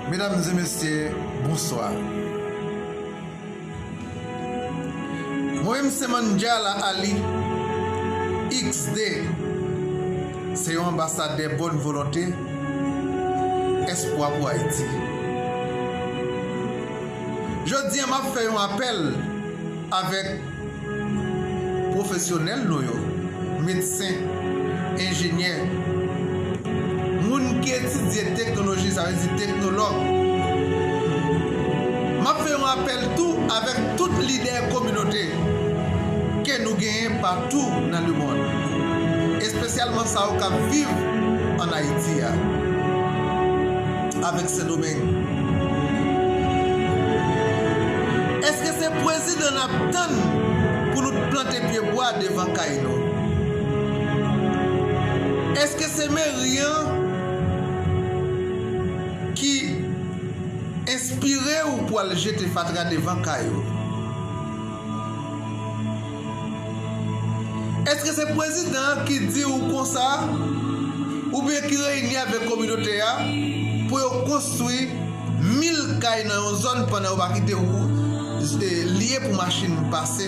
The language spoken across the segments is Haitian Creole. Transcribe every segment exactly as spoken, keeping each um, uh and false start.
Medam e mesye, bonswa. Mwen menm se Mandjala Ali, X D, se yon anbasadè bòn volonte, espwa pou Ayiti. Jodi a, m ap fè yon apèl avèk pwofesyonèl nou yo, medsen, enjenyè, moun ki etidye teknoloji, sa vle di teknològ. M ap fè yon apèl tou avèk tout lidè kominote ke nou genyen patou nan lemonn, espesyalman sa yo k ap viv ann Ayiti a avèk Sendomeng. Èske se prezidan n ap tann pou nou plante pye bwa devan kay nou? Èske se meri an ki enspire w pou al jete fatra devan kay ou? Èske se prezidan an ki di w konsa, oubyen ki reyini avèk kominote a pou yo konstwi mil kay nan yon zòn pandan yo pa kite w, e, lye pou machin pase?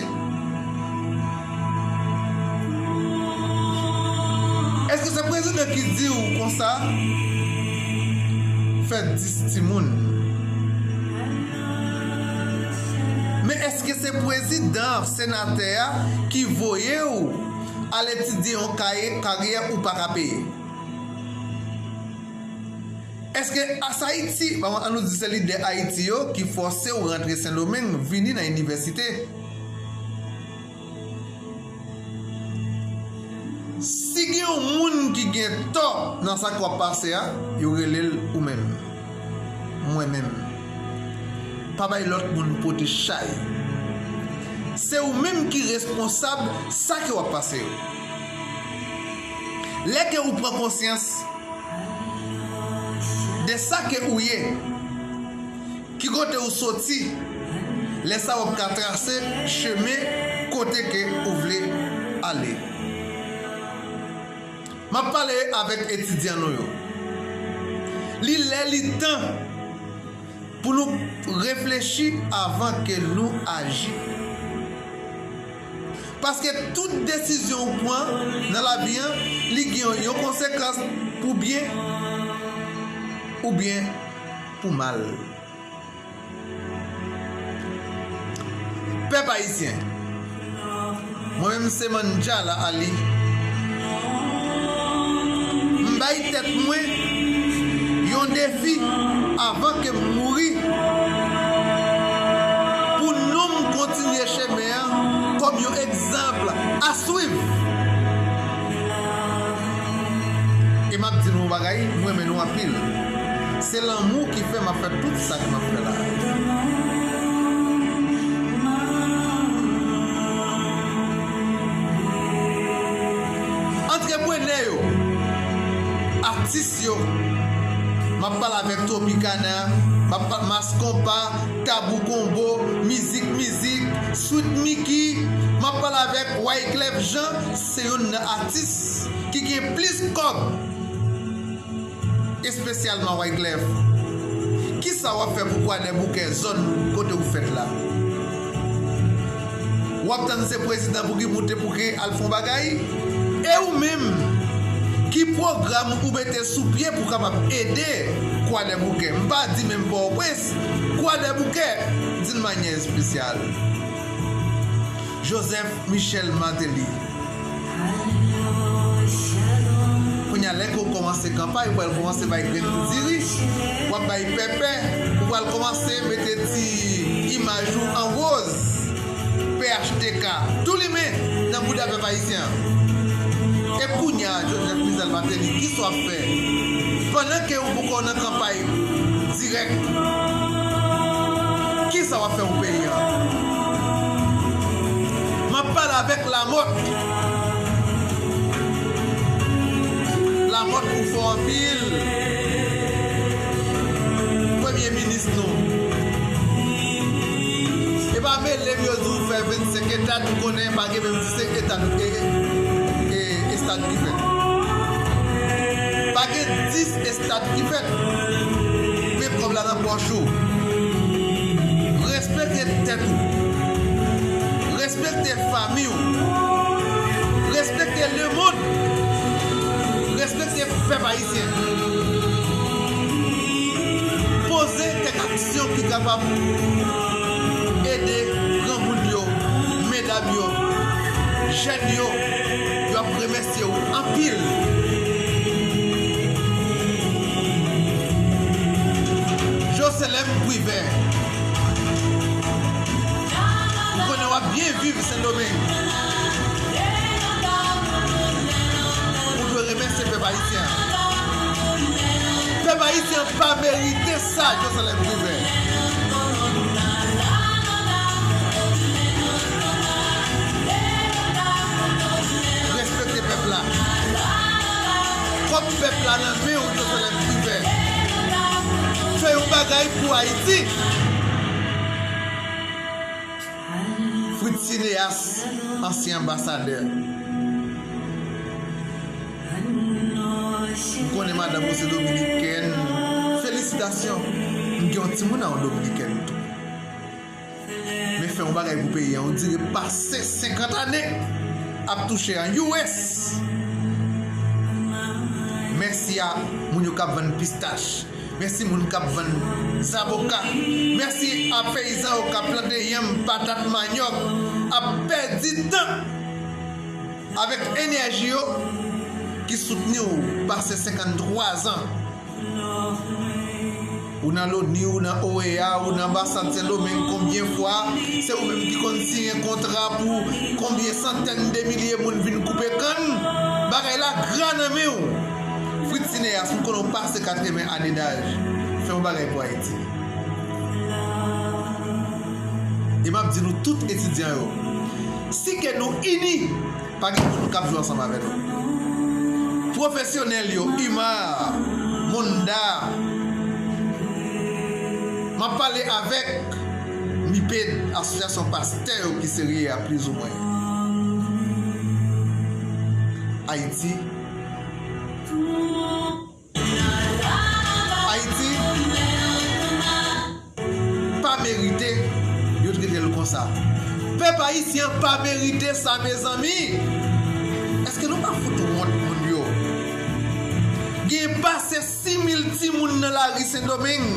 Èske se prezidan ki di w konsa, fè dis timoun? Men èske se prezidan, senatè a ki voye w al etidye yon kaye, karyè ou pa ka peye? Èske Asayiti, bon, an nou di se lidè Ayiti yo ki fòse w rantre Sendomeng, vini nan inivèsite? Si gen yon moun ki gen tò nan sa k ap pase a, yo rele l ou menm, mwen menm. Pa bay lòt moun pote chay. Se ou menm ki responsab sa ke w ap pase yo. Lè ke ou pran konsyans de sa ke ou ye, ki kote ou soti, lè sa w ap ka trase chemen kote ke ou vle ale. M ap pale avèk etidyan nou yo. Li lè, li tan pou nou reflechi avan ke nou aji. Paske tout desizyon ou pran nan lavi an, li gen yon konsekans pou byen oubyen pou mal. Pèp ayisyen, mwen menm se Mandjala Ali. M bay tèt mwen yon defi avan ke m mouri, pou non m kontinye chemen an kòm yon egzanp a swiv. E m ap di nou yon bagay, m renmen nou anpil. Se lanmou ki fè m ap fè tout sa ke m ap fè la. Antreprenè yo, atis yo, m ap pale avèk Tropicana, m ap pale Mass Konpa, Tabou Konbo, Mizik Mizik, Sweet Micky, m ap pale avèk Wyclef Jean, se youn nan atis ki gen plis kòb, espesyalman Wyclef. Kisa w ap fè pou Kwadèboukè, zòn kote ou fèt la? W ap tann se prezidan pou ki moute pou ke al fè yon bagay? E ou menm, ki pwogram ou mete sou pye pou kapab ede Kwadèboukè? M pa di menm Pòtoprens, Kwadèboukè, d'une manière spéciale. Joseph Michel Martelly. Kounye a, lè ke w kòmanse kanpay, ou pral kòmanse bay grenn diri, w ap bay pèpè, ou pral kòmanse mete ti imaj ou an woz. P H T K, tou limen nan bouda pèp ayisyen an. E kounye a, Joseph Michel Martelly, kisa w ap fè? Pandan ke ou poko nan kanpay dirèk, kisa w ap fè pou peyi an? M ap pale avèk Lamòt. Lamòt ou fò anpil. Premye minis nou. E pa mele m yo di w fè vennsenk etad, m konnen pa gen menm disenk etad, e, e, estad ki fèt. Pa gen dis estad ki fèt. Men kòb la nan Bonjou. Respekte tèt ou. Respekte fanmi w. Respekte lemonn. Respekte pèp ayisyen. Poze kèk aksyon ki kapab ede granmoun yo, medam yo, jèn yo. Yo ap remèsye w anpil. Jocelyn Privert, m konnen w ap byen viv Sendomeng. Ou dwe remèsye pèp ayisyen an. Pèp ayisyen an pa merite sa, Jocelyn Privert. Respekte pèp la. Kòb pèp la nan men w, Jocelyn Privert. Fè yon bagay pou Ayiti. Fritz Cinéas, ansyen anbasadè. M konnen madanm ou se dominikèn. Felisitasyon. M gen yon timoun a yon dominikèn tou. Men fè yon bagay pou peyi a. Ou dire pase senkant ane ap touche an U S. Mèsi a moun yo k ap vann pistach. Mèsi moun k ap vann zaboka. Mèsi a peyizan yo k ap plante yanm, patat, manyòk, ap pèdi tan avèk enèji yo ki soutni w pase senkanntwa zan. Ou nan Loni, ou nan O E A, ou nan anbasad Sendomeng, konbyen fwa se ou menm ki konn siyen kontra pou konbyen santèn de milye moun vin koupe kann? Bagay la gra nan men w. Fritz Cinéas, m konnen w pase katreven ane daj. Fè yon bagay pou Ayiti. E m ap di nou tout etidyan yo, si ke nou ini, pa gen moun k ap jwe ansanm avè nou. Pwofesyonèl yo, Umar, Monda, m ap pale avèk MIPED, Asosyasyon Pastè yo ki serye a, plizoumwen. Ayiti. Ayiti pa merite yo trete l konsa. Pèp ayisyen an pa merite sa, mezanmi. Èske nou pa fout wont moun yo? Gen pase sis mil timoun nan lari Sendomeng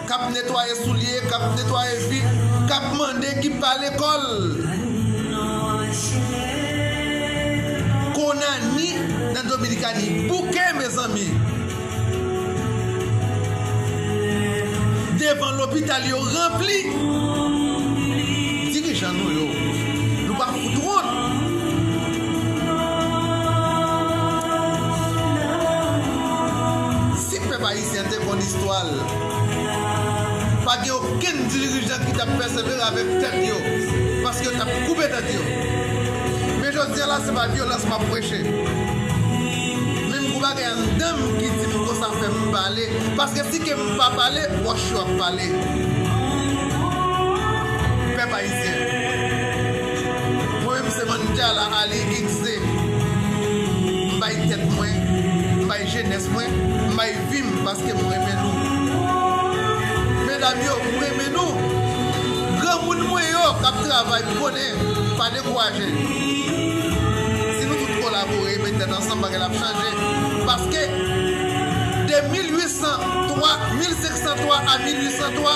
k ap netwaye soulye, k ap netwaye vit, k ap mande ki pa lekòl. Konani nan Dominikani bouke, mezanmi. Devan lopital yo ranpli. Dirijan nou yo, nou pa fout wont? Si pèp ayisyen te konn istwa l, pa gen okenn dirijan ki t ap pèsevere avèk tèt yo, paske yo t ap koupe tèt yo. Men jodi a la, se pa vyolans m ap preche. Men m gon bagay anndan m ki di m konsa fè m pale, paske si ke m pa pale, wòch yo ap pale. Pèp ayisyen, mwen menm se Mandjala Ali X D. M bay tèt mwen, m bay jenès mwen, m bay vi m paske m renmen nou. Medam yo, m renmen nou. Granmoun mwen yo k ap travay, m konnen, pa dekouraje. Si nou tout kolabore, met tèt ansanm, bagay la ap chanje. Paske de mil uit san twa, mil senk san twa a mil uit san twa,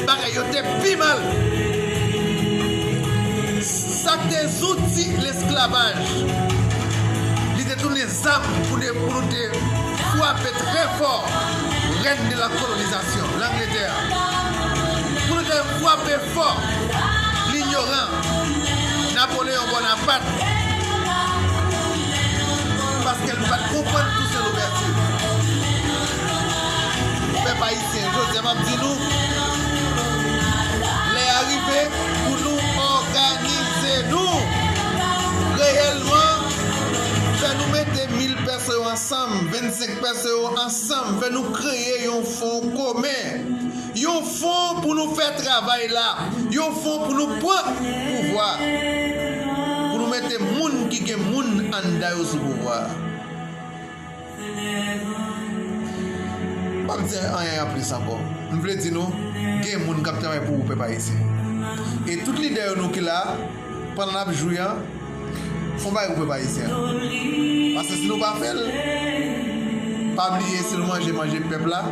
bagay yo te pi mal. Sa k te zouti lesklavaj, li te tounen zam pou ne-, pou nou te frape trè fò, reine de la colonisation, Langletè. Pou nou te frape fò, linyoran, Napoleyon Bonapat, paske l pa t konprann Toussaint Louverture. Pèp ayisyen, jodi a m ap di nou, lè a rive pou nou òganize nou reyèlman, fè nou mete mil pèso yo ansanm, vennsenk pèso yo ansanm, fè nou kreye yon fon komen. Yon fon pou nou fè travay la. Yon fon pou nou pran pouvwa. Pou nou mete moun ki gen moun anndan yo sou pouvwa. M p ap di anyen anplis ankò. M vle di nou, gen moun k ap travay pou ou, pèp ayisyen. E tout lidè yo nou ki la, pandan n ap jwi an, fon bagay pou pèp ayisyen. Paske si nou pa fè l, pa bliye, si nou manje manje pèp la,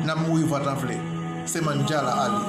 n ap mouri vant anfle. Se mandjala ale.